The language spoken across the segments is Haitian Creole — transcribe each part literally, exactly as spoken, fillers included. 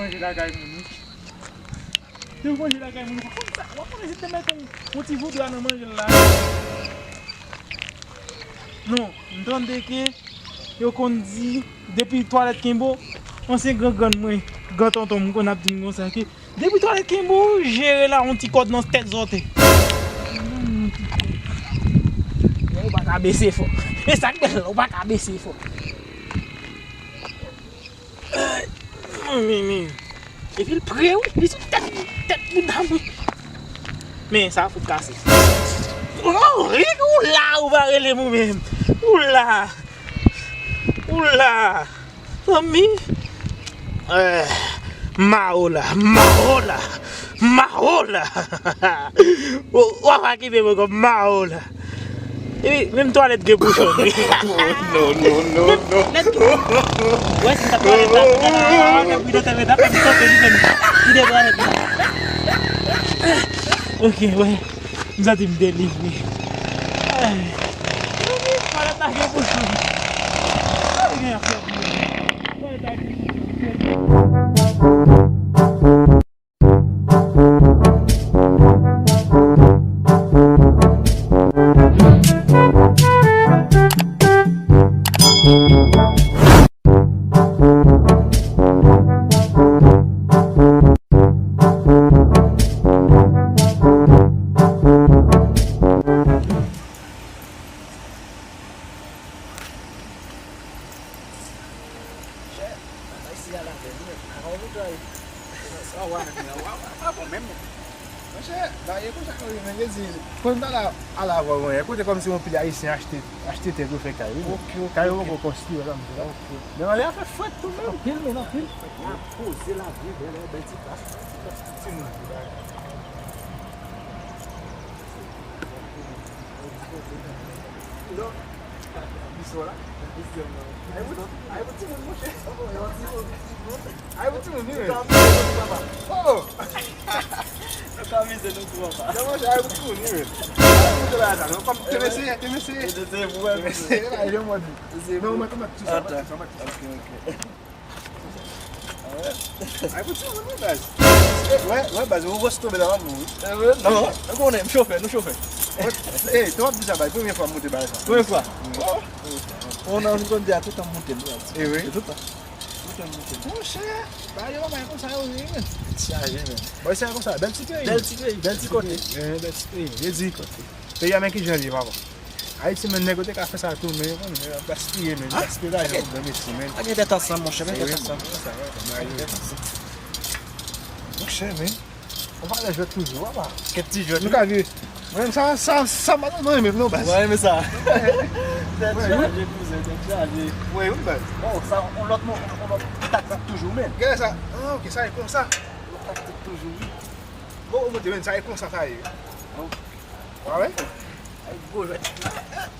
manje lakay moun, wi. Depi w manje lakay moun, w konn sa, w ap konnen si te mete yon, yon ti voudra nan manje l la. Non, m tande ke yo konn di, depi twalèt kenbe w, ansyen gran grann mwen, gran tonton m konn ap di m konsa ke, depi twalèt kenbe w, jere la yon ti kòd nan tèt zòtèy. Ou pa ka bese fò. E sa k bèl la, ou pa ka bese fò. Ay, men, men. Epi l pre, wi. Li sou tèt, tèt bouda mwen. Men, sa fout kase. Oh, ou la, ou pa rele m ou menm. Ou la. Ou la. Zanmi. Eh, Mawola, Mawola, Mawola. W ap akipe mwen kòm Mawola. Epi, menm twalèt gen bouchon. No, no, no, no. Let's go. Wè, si sa twalèt la, twalèt la, li devwa nèt. Ok, wè. M santi m delivre. Ay. Twalèt la gen bouchon. Sa gen afè. Twalèt la gen bouchon. Chè, bagay isi a la bèl wi, men pa yon mitan wi. Sa w a menm la, w a, w a pa bon menm. Monchè, bagay e konsa k ap ye, men, vle di, konn bagay al avè w, men, kote kòmsi yon pil Ayisyen achte, achte tè pou fè kay wi. Ok, ok, kay yo poko konstwi yo la, monchè. Ok. Men anlè a fè frèt tou menm. Anpil, men, anpil. Y ap poze lavi, bèl, bèl ti plas, ti plas pou timoun yo, bagay. Non. Misyon la. Ay, pou, ay, pou timoun, monchè. Ay, pou timoun, wi, men. Oh! Nou ka mize nou tou, papa. Non, monchè, ay, pou timoun, wi, men. Ay, pou timoun, la, la, non, kòm te mesye, te mesye. Te mesye, la, yo mwen di. Men, ou mèt, ou mèt tou sa, mèt tou sa, mèt tou sa. Ok, ok. Ay, pou timoun, wi, baz. Wè, wè, baz, ou wè si tonbe la, mwen, wi. Non, nou konnen, m chofè, nou chofè. Ey, te w ap di sa, baz, premye fwa m monte bagay sa. Premye fwa? Bon, nan, m konn di a tout tan m monte, m wi. E wi? Tout tan. Tout tan m monte. Monchè, bagay yo pa bay konsa, yo, wi, men. Chaje, men. Bon, se konsa, bèl ti peyi. Bèl ti peyi, bèl ti kote. Bèl ti peyi, vle di, peyi a men ki jan l ye, papa. Ayiti, men, nèg yo te ka fè sa tou, men yo konnen, yo ap gaspiye, men, gaspiye lajan pou granmesi, men. Pa gen tèt ansanm, monchè, pa gen tèt ansanm. Monchè, men, on pa lè jwèt toujou, papa. Kèk ti jwèt. Nou ka viv. Mwen, sa, sa, sa, mwen, mwen renmen, non, baz. Mwen renmen sa. Tèt chaje, kouzen, tèt chaje. Wi, wi, baz. Bon, sa, on lòt, on lòt taktik toujou, men. Gade sa. Ah, ok, sa e konsa. On lòt taktik toujou, wi. Bon, ou monte, men, sa e konsa sa ye. Ah wè? Ay, gwo jwèt.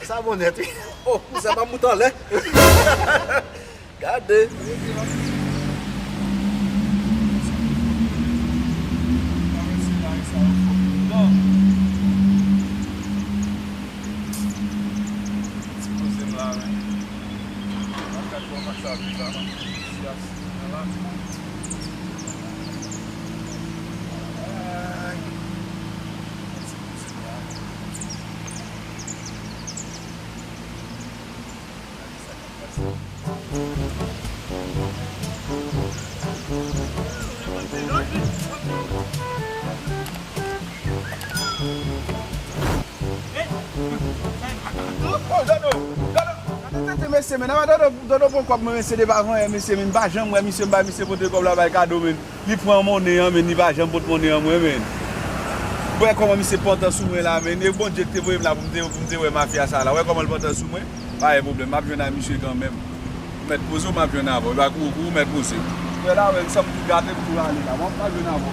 Sa bon nèt, wi. Oh, kouzen pa moute anlè. Gade. Oh, Dodo, Dodo, gade tete mesye, men. Nan Dodo, Dodo pran kòb mwen, mesye, depi avan yè, mesye, men. M pa janm wè misye, m bay misye pote kòb la, bay kado, men. Li pran monnen an, men. Li pa janm pot monnen an mwen, men. Wè kòman misye pantan sou mwen la, men. E Bondye ki te voye m la pou m te, pou m te wè mafya sa la. Wè kòman l pantan sou mwen. Pa gen pwoblèm, m ap jwenn ak misye kanmenm. Ou mèt poze w, m ap jwenn avè w. Epa kou, kou, ou mèt poze. Wè la, wè, m sanm tou gate, m tou rale la. Bon, m ap jwenn avè w.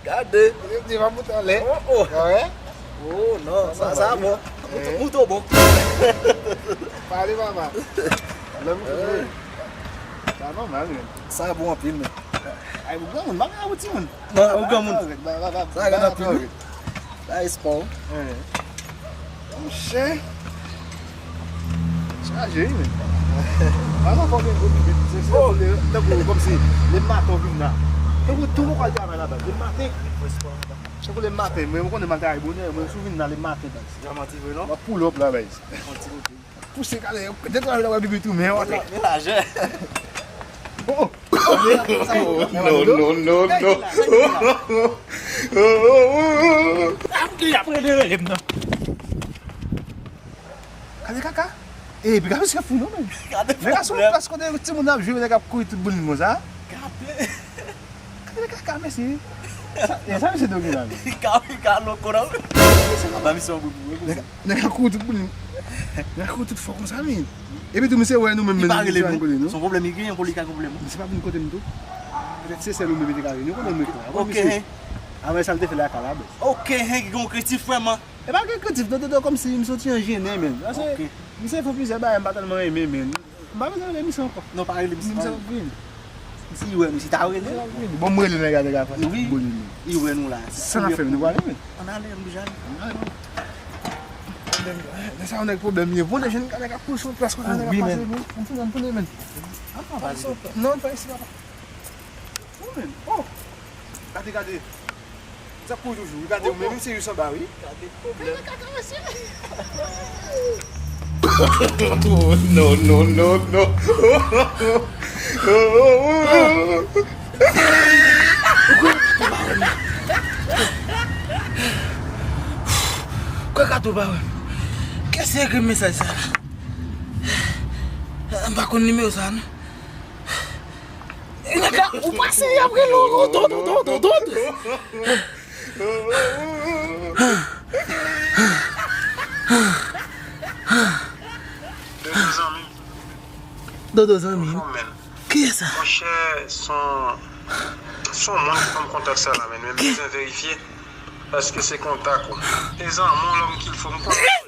Gade. Li, li va moute anlè. Oh, oh. Ah wè? Oh, non, sa, sa bon. Moute, moute bon. Pale, papa. Lè moute, sa nòmal, men. Sa bon anpil, men. Ay, ou granmoun, pa gen ou timoun. Non, ou granmoun. Sa rèd, ba, ba, ba, sa rèd anpil, wi. Sa espò. Monchè. Chaje, wi, men. Pa nan fò gen gwo bibit. Se, se, oh, tankou, kòmsi, lè maten w vin la. Tankou tou mwen pral travay la, baz. Lè maten. Tankou lè maten, mwen, mwen konnen m al travay bonè, mwen sou vin la lè maten, baz. Djamanti vre, non? M ap pull up la, baz. Pouse kale, yo pete twa la wè bibi tou, men wate. Men lajè. Oh, oh. Oh, non, non, non, non. Ap di ap rele rele m nan. Gade kaka. E pi gade se fou non, men. Gade nèg a sou plas kote timoun ap jwe, nèg ap kouri tout boulin konsa. Gade. Gade kaka, mesye. Sa, e sa mesye do gen la, men. Ka, ka loko non. Ba misye yon bout bout konsa. Nèg a kouri tout moun. Nèg a kouri tout fò konsa, men. Epi tou, misye wè nou menm, men nou pa rele nou. Se yon pwoblèm li genyen, pou li ka gen pwoblèm. Misye pa vin kote m tou. Petèt se sèl ou menm li te ka rele. Nou konnen nou menm. Ok, hein. Avè sa l te fè la ka la, bèz. Ok, hein, ki gen yon kretif vrèman. E pa gen kretif, do, do, do, kòmsi misye yon ti jan jennen, men. Paske misye fè plizyè bagay, m pa tèlman renmen, men. M pa bezwen rele misye ankò. Non, pa rele misye. Misye ap vini. Si li wè nou, si ta rele. Misye ap vini. Bon, m rele nèg la, nèg la fè. Wi. Bon, li, li. Li wè nou la. Sa n ap fè, nou prale, men. Ann ale, m boujan. Ann ale, non. Lè sa, yon nèg pwoblèm li ye. Bon, lè jèn nèg ap kouri sou plas konsa, nèg ap pase, men. Ann tounen, ann tounen, men. Ann pa pase. Non, ann pa isi, papa. Oh, men. Oh. Gade, gade. Sa kou toujou. Gade, ou menm se jis anba, wi. Gade pwoblèm. Gade kaka, mesye. Oh, non, non, non, non. Kwe ka tou pa wè m. Kiyès ki ekri m mesaj sa la? M pa konn nimewo sa non. Nèg la, ou pase y ap rele w, dot, dot, dot, dot. Dodo zanmi m. Dodo zanmi m. Kiyès sa? Monchè, son, son moun ki ban m kontak sa la, men m bezwen verifye. Èske se kontak ou? E zanmi w lòm kilfo m konnen.